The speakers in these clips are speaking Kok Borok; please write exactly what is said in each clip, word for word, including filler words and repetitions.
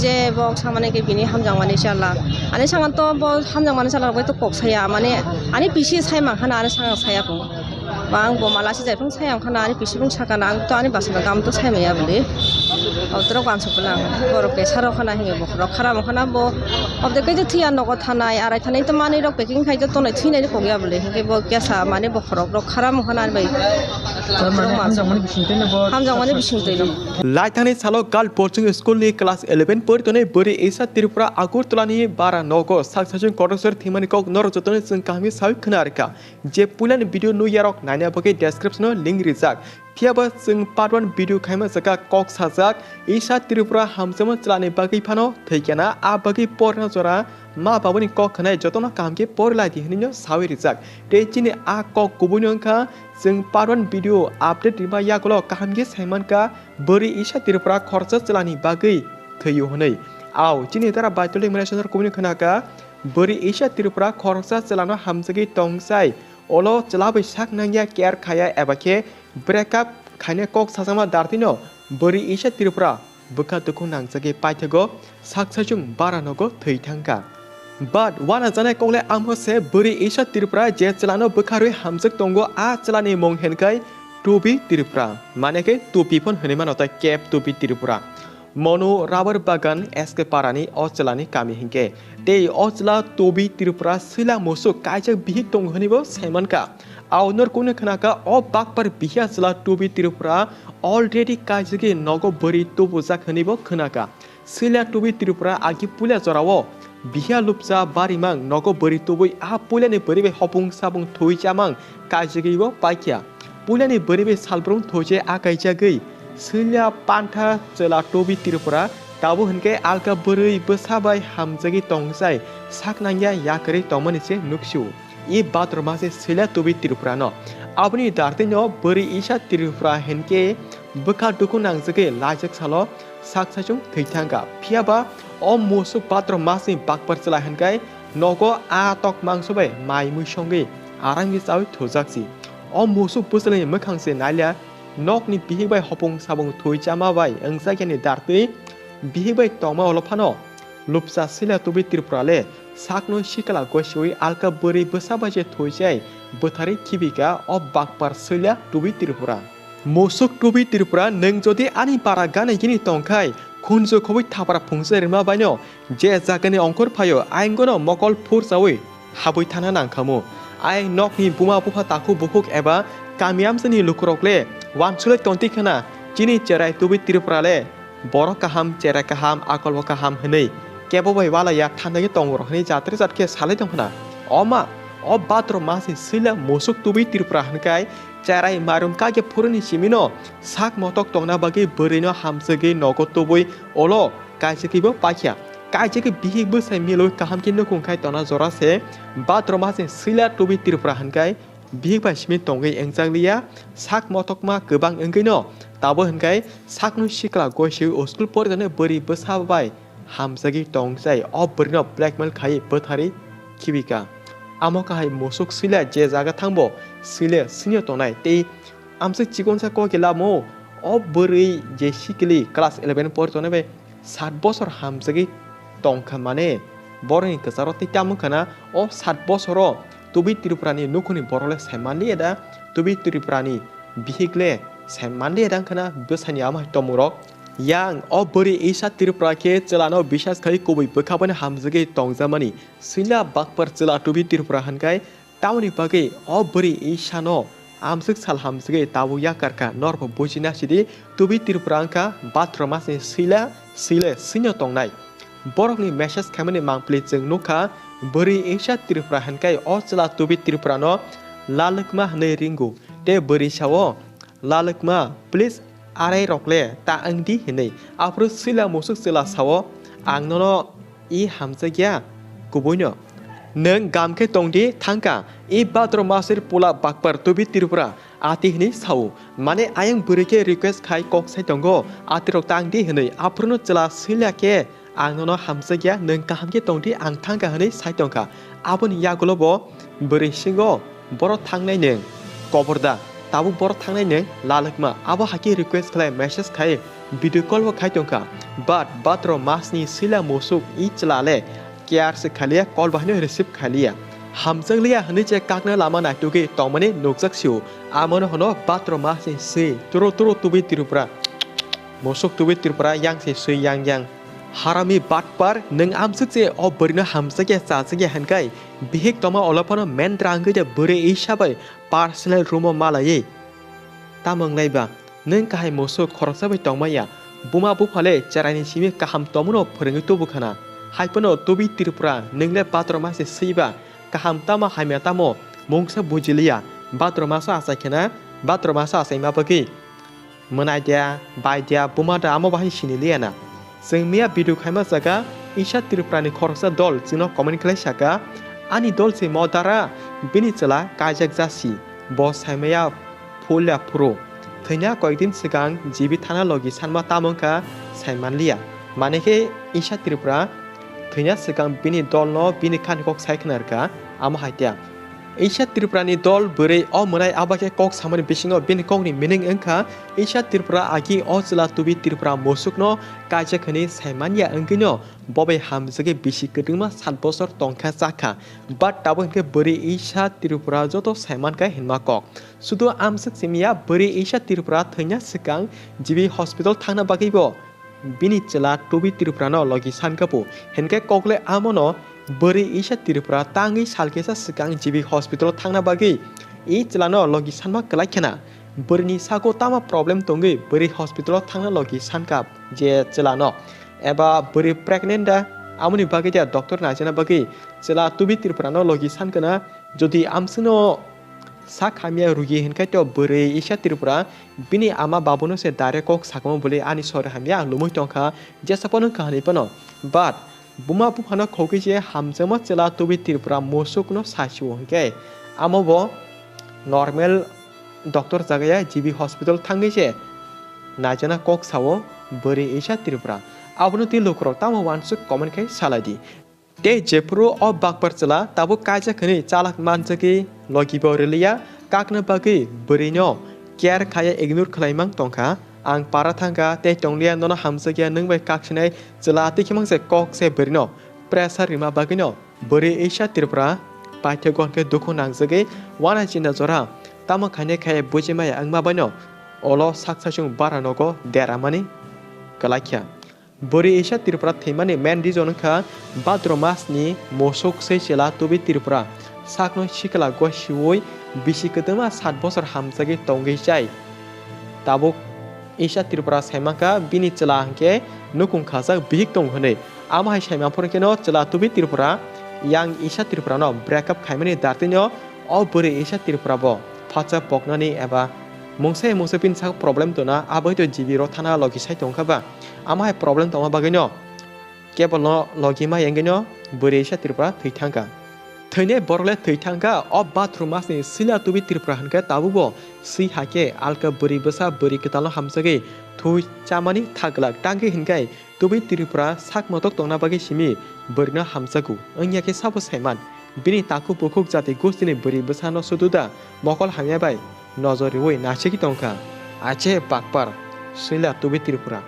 Je bo samani ke bini hamjakmani chala. Ani sangan to bo hamjakmani chala rok bai to kok saya. Mane ani bisi sai mankha na ani sangan saya kung. Ba ang bo mala si jai phung saya mankha na ani bisi phung saka na ang to ani basa na gam to sai maya bole. Otro gam sokla ang. Borok ke saro khana hinge bo rok khara mankha na bo. Obde ke je thiya nogo thanai arai thanai to mani rok packing khai to tonai thinai kok ya bole. Hinge bo kesa mane bo khorok rok khara mankha na ani bai. Hamjakmani bising twi no. Laithani salo Girl Boarding School ni class eleven pori tonwi bwrwi Isha Tripura Agartala ni bara nogo sak sachung kotor sor thwimani kok norok jotono chwng kaham khe sawi khna rwkha. Je puilani video nukya rok naina bagwi description o link rijak. Phiyaba chwng part one video khaima jaka kok sajak Isha Tripura hamjakma chwlani bagwi phano thwikhana a bagwi porna jora ma babani kok khwnai jotono kaham khe pori lai di hwnwi no sawi rijak. Tei chini a kok kubui no wngkha Chwng part one video update rima yagulo kaham khe sai mankha bwrwi Isha Tripura khoroksa chwlani bagwi thwiyo hwnwi. Ao, chini dara Baitoldi Manaisonor kubuni khwnakha bwrwi Isha Tripura khoroksa chwlano hamjagwi tongchai. Olo chwla bai sak nangya care khaya eba khe break up khaina kok sajakma dartino bwrwi Isha Tripura bwkha dukhu nangjagwi paithago sak sachung bara nogo thwi thangkha. But wana janai kokle amo se bwrwi Isha Tripura je chwlano bwkharwi hamjak tongo a chwlani mung hinkhai Tubi Tripura, mane khe Tupi phon hwnwi mano tei Cap Tubi Tripura. Mono rubber bagan S K Parani o chwlani kami hinkhe. Tei o chwla Tubi Tripura swila musuk kaijak bihik tongo hwnwibo saimankha. Aonor kunu khwnakha o bakpar bihya chwla Tubi Tripura already kaijagwi nogo bwrwi tubujak hwnwibo khwnakha. Swila Tubi Tripura agi puila jorao bihya lupcha barimang nogo bwrwi tubui a puilani bwrwi bai hopung sapung thwi chamang kaijagwibo paikha. Puilani bwrwi bai salbrung thoiche a kaijagwi swila pantha chwla Tubi Tripura tabuk hinkhe alka bwrwi bwsa bai hamjagwi tongchai sak nangya yakarwi tongmani se nuksio. I bathroom se swila Tubi Tripura no. Aboni dartwi no bwrwi Isha Tripura hinkhe bwkha dukhu nangjagwi laijak salo sak sachung thwi thangkha. Phiyaba o musuk bathroom masni bakpar chwla hinkhai nogo a tok mangso bai mai mui songwi arangwi chawi thujak si. O musuk bwswlani mwkhang se nailiya nokni bihik bai hopung sabung thwi chama bai wngjakya ni dartwi bihik bai tongma olo phano. Lupsa swila Tubi Tripura le sakno sikla gosiwi alka bwrwi bwsa bai se thwichai bwtharwi khibika o bakpar swila Tubi Tripura. Musuk Tubi Tripura, nwng jodi ani para gana gini tongkhai khunju khobwi thapra phungsa rima baino je jagani ongkhor phaio ayang gono mokol phur chawi habwi thana nangkhamu. Ayang nokni buma bupha takhuk bukhuk eba kami amchani lukurok le wansulwi tongti khana chini cherai Tubi Tripura le Borok kaham, cherai kaham, akolbo kaham hwnwi kebo bai walaiya thandagwi tongo rok hwnwi jatre jat khe salai tong khna. O ma, o bathroom masni swila musuk Tubi Tripura hwnkhai cherai marum kage phuruni simino sak motok tongna bagwi bwrwino hamjagwi nogo tubui olo kaisagwibo paikha. Kaisagwi bihik bwsai milwi kaham khe nukhung khai tongna jora se bathroom masni swila Tubi Tripura hwnkhai Bihik bai simi tongwi wngjakliya, sak motokma kwbang wngwino, tabo hwnkhai sakno sikla goisiwi school poritonwi bwrwi bwsa bai hamjagwi tongchai. O bwrwino blackmail khaiwi bwtharwi khibika. Amo kahai musuk swila je jaga thangbo swile swino tongnai tei amswk chikonsa kokila mo o bwrwi je sikili class eleven poritonwi bai sat bosor hamjagwi tongkha mane borokni kwcharo tei tamo khana o sat bosoro Tubi Tripurani nukhungni borok le sai manliya da, Tubi Tripurani bihik le sai manliya da wngkhana bwsani ama hai tongmungrok. Yang o bwrwi Isa Tripura khe chwlano bisas khai kubui bwkha bai hamjagwi tongjakmani swila bakpar chwla Tubi Tripura hwnkhai tamoni bagwi o bwrwi Isano amswk sal hamjagwi tabuk yakarkha, norbo buji nasidi Tubi Tripura wngkha bathroom masni swila swile swino tongnai. Borokni message khaimani mangpili chwng nukha, bwrwi Isha Tripura hwnkhai o chwla Tubi Tripurano lalwkma hwnwi ringo. Tei bwrwi sao, "Lalwkma, please arai rokle ta wngdi," hwnwi. Aphuru swila musuk chwla sao, "Ang nono i hamjakya kubuino. Nwng gam khe tongdi thangkha, i bathroom masir pula bakpar Tubi Tripura," ati hwnwi sao. Mane ayang bwrwi khe request khai kok sai tongo, "Atirok tangdi," hwnwi. Aphuruno chwla swila khe, "Ang nono hamjakya, nwng kaham khe tongdi, ang thangkha," hwnwi sai tongkha. Aboni yagulo bo bwrwi singo, "Borok thangnai nwng koborda, tabuk borok thangnai nwng lalwkma." Abo hai khe request khlai message khai Video call bo khai tongkha, but bhatro masni sila musuk i chwla le care se khaliya, call bo haino receive khaliya. Hamjakliya hwnwi je kakna lama naitugwi tongmani nukjak sio. Amono hwno bhatro masni swi turo turo tubui Tripura. Musuk tubui Tripura yang se swi yang yang. Harami batpar, nwng amsuk je o bwrwino hamjakya chajakya hwnkhai, bihik tongma olophano mendra wngwi de bwrwi isa bai personal room o malaiwi. Tamo wnglai ba, nwng kahai musuk khoroksa bai tongmaya, buma buphale cheraini simi kaham tongmano phwrwngwi tubu khana. Hai phano tubui Tripura, nwng le bhatro mase swi ba, kaham tamo hamya tamo, mungsa bujiliya, bhatro masa achai khena, bhatro masa achai ma bagwi. Mwnai dia, bai dia, buma da amo bahai sini liya na. Chwng miya video khaima jaga, Isa Tripura ni khoroksa dol chwngno comment khlai saka, ani dol se mo dara, bini chwla kaijak jasi, bo saimaya phul ya phuru. Thwina koikdin swkang G B thana logi sanma tamo wngkha saimanliya. Mane khe Isa Tripura thwina swkang bini dolno bini khani kok sai khna rwkha, amo hai tia. Isa Tripurani dol bwrwi o mwnai abo khe kok samani bisingo bini kokni meaning wngkha Isa Tripura agi o chwla tubui Tripura musukno kaijak hwnwi saimanya wngwino bo bai hamjagwi bisi kwtwngma sat bosor tongkha chakha. But tabuk hinkhe bwrwi Isa Tripura joto saimankha hinma kok. Sudu amswk simiya bwrwi Isa Tripura thwina swkang G B hospital thangna bagwibo bini chwla tubui Tripurano logi sankha bo. Hinkhe kokle amono bwrwi Isa Tripura tangwi salkisa swkang G B hospital thangna bagwi i chwlano logi sanma kwlai khena. Bwrwini sago tama problem tongwi bwrwi hospital thangna logi sankha je chwlano. Eba bwrwi pregnant da, amoni bagwi da doctor naijana bagwi chwla tubui Tripurano logi sankana. Jodi amswkno sak hamya rugi hinkhe to bwrwi Isa Tripura bini ama babuno se direct kok sakma bwlwi ani sori hamya ang lumui tongkha, jesa phano kahani phano. But buma buphano khogwi je hamjakma chwla tubui Tripura musukno sasio hinkhe amo bo normal doctor jagaya G B hospital thangwi se naijana kok sao bwrwi Isa Tripura. Abono tei lukurok tamo uansuk comment khai salai di. Tei jephuru o bakpar chwla tabuk kaijak hwnwi chalak manjagwi logibo rwliya, kakna bagwi bwrwino care khaiya ignore khwlaimang tongkha. Ang para thangkha tei tongliya, nono hamjakya nwng bai kaksinai chwla tei khimang se kok se bwrwino pressure rima bagwino bwrwi Isa Tripura paithakgo hwnkhe dukhu nangjagwi uana chinta jora tamo khainai khai bujimaya wngma baino ulo sak saichung bara nogo deramani kwlaikha. Bwrwi Isa Tripura thwimani main reason wngkha bhatro masni musuk se chwla tubui Tripura sakno sikla gosiui bisi kwtwma sat bosor hamjagwi tongwi chai. Tabuk Isa Tripura saimankha bini chwla hwnkhe nukung khajak bihik tongo hwnwi. Amo hai saimang phuru kheno chwla tubui Tripura yang Isa Tripurano break up khaimani dartwino o bwrwi Isa Tripura bo phatsa poknani eba mungsa mungsa bini sak problem tongna, abo hai to G B rok thana logi sai tongkha ba. Amo hai problem tongma bagwino kebolno logi ma yengwino bwrwi Isa Tripura thwi thangkha. Thwinai borok le thwi thangkha, o bathroom masni sila tubui Tripura hwnkhe tabukbo swi hakhe alka bwrwi bwsa bwrwi kwtalno hamjagwi thwi chamani thaglak tangwi hinkhe tubui Tripura sak motok tongna bagwi simi bwrwino hamjago wngya khe sabo saiman. Bini takhuk bukhuk jati gustini bwrwi bwsano sudu da mokol hamya bai nojor riui naisik tongkha. Ache bakpar, swila tubui Tripura.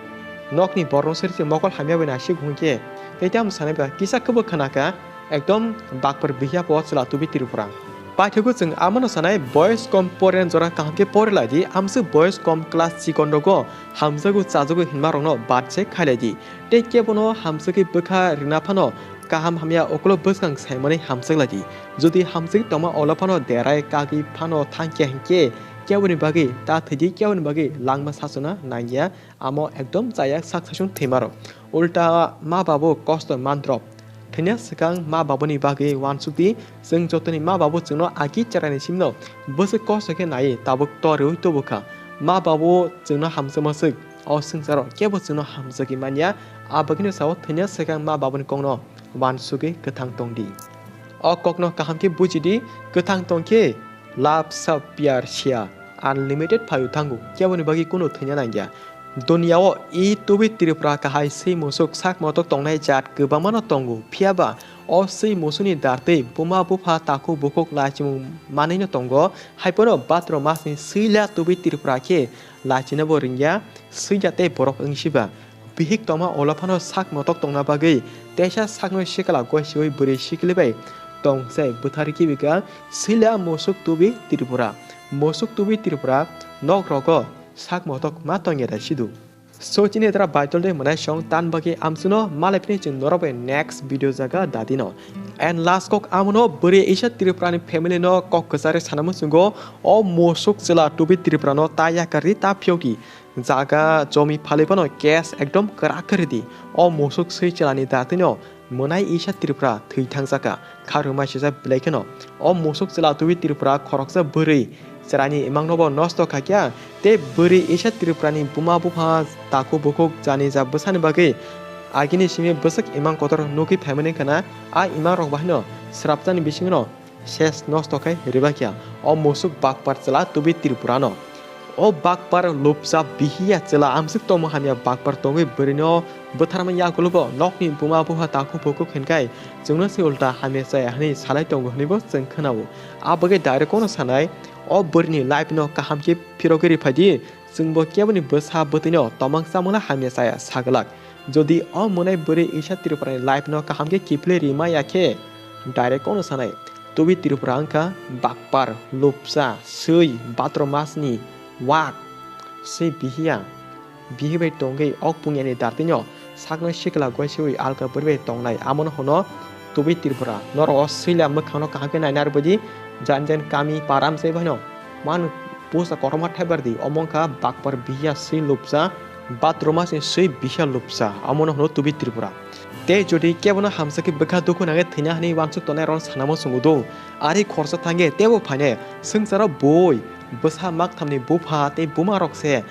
Nokni borno seri se mokol hamya bai naisik hwnkhe, tei tamo sanai ba kisa khe bo khna kha, ekdom bakpar bihya po chwla tubui Tripura. Paithago chwng amano sanai, boys kom poren jora kaham khe pore lai di, amswk boys kom class chikon rogo hamjago chajago hinma rokno bat se khai lai di. Tei kebono hamjagwi bwkha rwna phano kaham hamya ukulok bwskang saimani hamjak lai di. Jodi hamjagwi tongma ulo phano derai kagwi phano thangkhe hinkhe keboni bagwi ta thwidi, keboni bagwi langma sachona nangya, amo ekdom chaya sak saichung thwimarok. Ulta ma babu kosto mandrop. Thwina swkang ma babuni bagwi uansuk di, chwng jotoni ma babu chwngno agi cheraini simno bwswk kosto khe nai tabuk tor rwui tubu kha. Ma babu chwngno hamjakma swk. O swngcharo kebo chwngno hamjagwi manya, a bagwino sao thwina swkang ma babuni kokno uansugwi kwthang tong di. O kokno kaham khe buji di, kwthang tong khe love sab pyar siya unlimited phaio thango, keboni bagwi kunu thwina nangya. Duniya o i tubui Tripura kahai swi musuk sak motok tongnai jat kwbangma no tongo, phiya ba O swi musukni dartwi buma bupha takhuk bukhuk laichimung manwino tongo, haiphano bhatro masni swila tubui Tripura khe laichinabo ringya, swida tei borok wngsiba. Bihik tongma olo phano sak motok tongna bagwi teisa sakno sikla goiseui bwrwi sikli bai tong se bwthar kibika swila musuk tubui Tripura. Musuk tubui Tripura nok rogo sak motok ma tongya da sidu. So chini dara baitol de mwnai song tan bagwi amchuno malai phini chwng norok bai next video jaga dadino. And last kok amono bwrwi isa Tripura ni family no kok kwchari sanamo chwngo o musuk chwla tubui Tripura no ta yakari ta phiyokdi. Jaga jomi phalwi phano case ekdom kwrak khe ridi. O musuk swi chwlani datwino mwnai isa Tripura thwi thangjakha. Kharwi maisijak belai kheno o musuk chwla tubui Tripura khoroksa bwrwi chwraini imangnobo nosto khaikha. Tei bwrwi isa Tripurani buma bupha takhuk bukhuk jani ja bwsani bagwi agini simi bwswk imang kotor nugwi phaimani khna a imangrok bahaino srapjani bisingo ses nosto khai rwbaikha o musuk bakpar chwla tubui Tripurano. O bakpar lupsa bihiya chwla amswk tongma hamya bakpar tongwi bwrwino bwtharma yagulobo nokni buma bupha takhuk bukhuk hinkhai chwngno se ulta hamya chaya hwnwi salai tongo hwnwibo chwng khwnao. A bagwi direct kono sanai o bwrwini life no kaham khe phirogwi riphaidi. Chwngbo keboni bwsa bwtwino tomang chamungla hamya chaya saglak. Jodi o mwnai bwrwi Isha Tripurani life no kaham khe kiphilwi rima ya khe direct kono sanai. Tubui Tripura wngkha bakpar, lupsa, swi, bhatro masni wak, swi bihiya, bihi bai tongwi ok pungyani dartwino sakno sikla goiseui alka bwrwi bai tongnai, amono hwno tubui Tripura. Norok o swila mwkhangno kaham khe naina rwbaidi, jan jan kami param se baino. Man pusa kotorma thaibar di, omo wngkha bakpar bihiya swi lupsa, bhatro masni swi bihiya lupsa, omono hwno tubui Tripura. Tei jodi kebono hamsa khe bwkha dukhu nangwi thwina hwnwi uansuk tongnai rok sanamo chwngwdung. Ari khorsa thangkhe teibo phainai, swngcharo bui, bwsa makthamni bupha tei buma rok se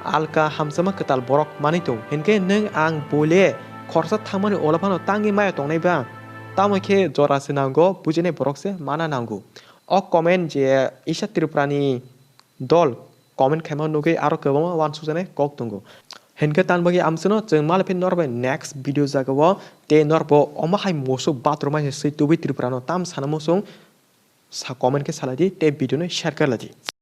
alka hamjakma kwtal borok manwi tong. Hinkhe nwng ang bui le khorsa thangmani ulo phano tangwi maya tongnai ba? Tamo khe jora se nango, bujinai borok se mana nango. O comment je Isha Tripurani dol comment khaima nugwi aro kwbangma uansukjaknai kok tongo. Hinkhe tan bagwi amchwno chwng malai phai norok bai next video jagao tei norokbo omo hai musuk bhatro masni swi tubui Tripurano tam sana muchung sa comment khe salai di tei video no share khe lai di.